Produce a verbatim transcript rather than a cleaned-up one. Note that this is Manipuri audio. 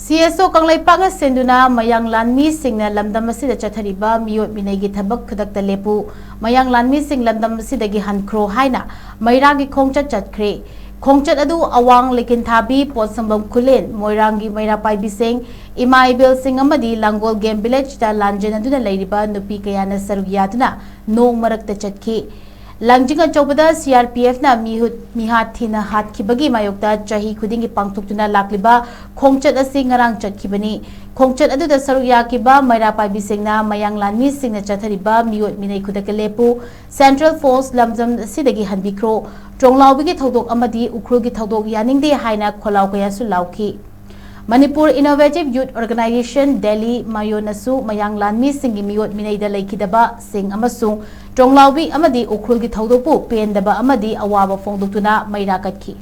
ꯁꯤ ꯑꯦꯁ ꯑꯣ ꯀꯪꯂꯩꯄꯥꯛꯅ ꯁꯤꯟꯗꯨꯅ ꯃꯌꯥꯡ ꯂꯥꯟꯃꯤꯁꯤꯡꯅ ꯂꯝꯗꯝ ꯑꯁꯤꯗ ꯆꯠꯊꯔꯤꯕ ꯃꯤꯑꯣꯠ ꯃꯤꯅꯩꯒꯤ ꯊꯕꯛ ꯈꯨꯗꯛꯇ ꯂꯦꯞꯄꯨ, ꯃꯌꯥꯡ ꯂꯥꯟꯃꯤꯁꯤꯡ ꯂꯝꯗꯝ ꯑꯁꯤꯗꯒꯤ ꯍꯟꯈ꯭ꯔꯣ ꯍꯥꯏꯅ ꯃꯩꯔꯥꯒꯤ ꯈꯣꯡꯆꯠ ꯆꯠꯈ꯭ꯔꯦ꯫ ꯈꯣꯡꯆꯠ ꯑꯗꯨ ꯑꯋꯥꯡ ꯂꯩꯀꯤꯟꯊꯥꯕꯤ, ꯄꯣꯠꯁꯪꯕꯝ ꯈꯨꯂꯦꯟ, ꯃꯣꯏꯔꯥꯡꯒꯤ ꯃꯩꯔꯥ ꯄꯥꯏꯕꯤꯁꯤꯡ, ꯏꯃꯥ ꯏꯕꯦꯜꯁꯤꯡ ꯑꯃꯗꯤ ꯂꯥꯡꯒꯣꯜ ꯒꯦꯝ ꯚꯤꯂꯦꯖꯇ ꯂꯥꯟꯖꯦꯟꯅꯗꯨꯅ ꯂꯩꯔꯤꯕ ꯅꯨꯄꯤ ꯀꯌꯥꯅ ꯁꯔꯨꯛ ꯌꯥꯗꯨꯅ ꯅꯣꯡ ꯃꯔꯛꯇ ꯆꯠꯈꯤ꯫ ꯂꯥꯡꯖꯤꯡ ꯑꯆꯧꯕꯗ ꯁꯤ ꯑꯥꯔ ꯄꯤ ꯑꯦꯐꯅ ꯃꯤꯍꯨꯠ ꯃꯤꯍꯥꯠ ꯊꯤꯅ ꯍꯥꯠꯈꯤꯕꯒꯤ ꯃꯥꯌꯣꯛꯇ ꯆꯍꯤ ꯈꯨꯗꯤꯡꯒꯤ ꯄꯥꯡꯊꯣꯛꯇꯨꯅ ꯂꯥꯛꯂꯤꯕ ꯈꯣꯡꯆꯠ ꯑꯁꯤ ꯉꯔꯥꯡ ꯆꯠꯈꯤꯕꯅꯤ꯫ ꯈꯣꯡꯆꯠ ꯑꯗꯨꯗ ꯁꯔꯨꯛ ꯌꯥꯈꯤꯕ ꯃꯩꯔꯥ ꯄꯥꯏꯕꯤꯁꯤꯡꯅ ꯃꯌꯥꯡ ꯂꯥꯟꯃꯤꯁꯤꯡꯅ ꯆꯠꯊꯔꯤꯕ ꯃꯤꯑꯣꯠ ꯃꯤꯅꯩ ꯈꯨꯗꯛꯇ ꯂꯦꯞꯄꯨ, ꯁꯦꯟꯇ꯭ꯔꯦꯜ ꯐꯣꯔꯁ ꯂꯝꯗꯝ ꯑꯁꯤꯗꯒꯤ ꯍꯟꯕꯤꯈ꯭ꯔꯣ, ꯇ꯭ꯔꯣꯡꯂꯥꯎꯕꯤꯒꯤ ꯊꯧꯗꯣꯛ ꯑꯃꯗꯤ ꯎꯈ꯭ꯔꯨꯜꯒꯤ ꯊꯧꯗꯣꯛ ꯌꯥꯅꯤꯡꯗꯦ ꯍꯥꯏꯅ ꯈꯣꯜꯂꯥꯎ ꯀꯌꯥꯁꯨ ꯂꯥꯎꯈꯤ꯫ ꯃꯅꯤꯄꯨꯔ ꯏꯅꯣꯚꯦꯇꯤꯚ ꯌꯨꯠ ꯑꯣꯔꯒꯅꯥꯏꯖꯦꯁꯟ ꯗꯦꯜꯂꯤ, ꯃꯥꯌꯣꯅꯁꯨ ꯃꯌꯥꯡ ꯂꯥꯟꯃꯤꯁꯤꯡꯒꯤ ꯃꯤꯑꯣꯠ ꯃꯤꯅꯩꯗ ꯂꯩꯈꯤꯗꯕꯁꯤꯡ ꯑꯃꯁꯨꯡ ꯇ꯭ꯔꯣꯡꯂꯥꯎꯕꯤ ꯑꯃꯗꯤ ꯎꯈ꯭ꯔꯨꯜꯒꯤ ꯊꯧꯗꯣꯛꯄꯨ ꯄꯦꯟꯗꯕ ꯑꯃꯗꯤ ꯑꯋꯥꯕ ꯐꯣꯡꯗꯣꯛꯇꯨꯅ ꯃꯩꯔꯥ ꯀꯠꯈꯤ꯫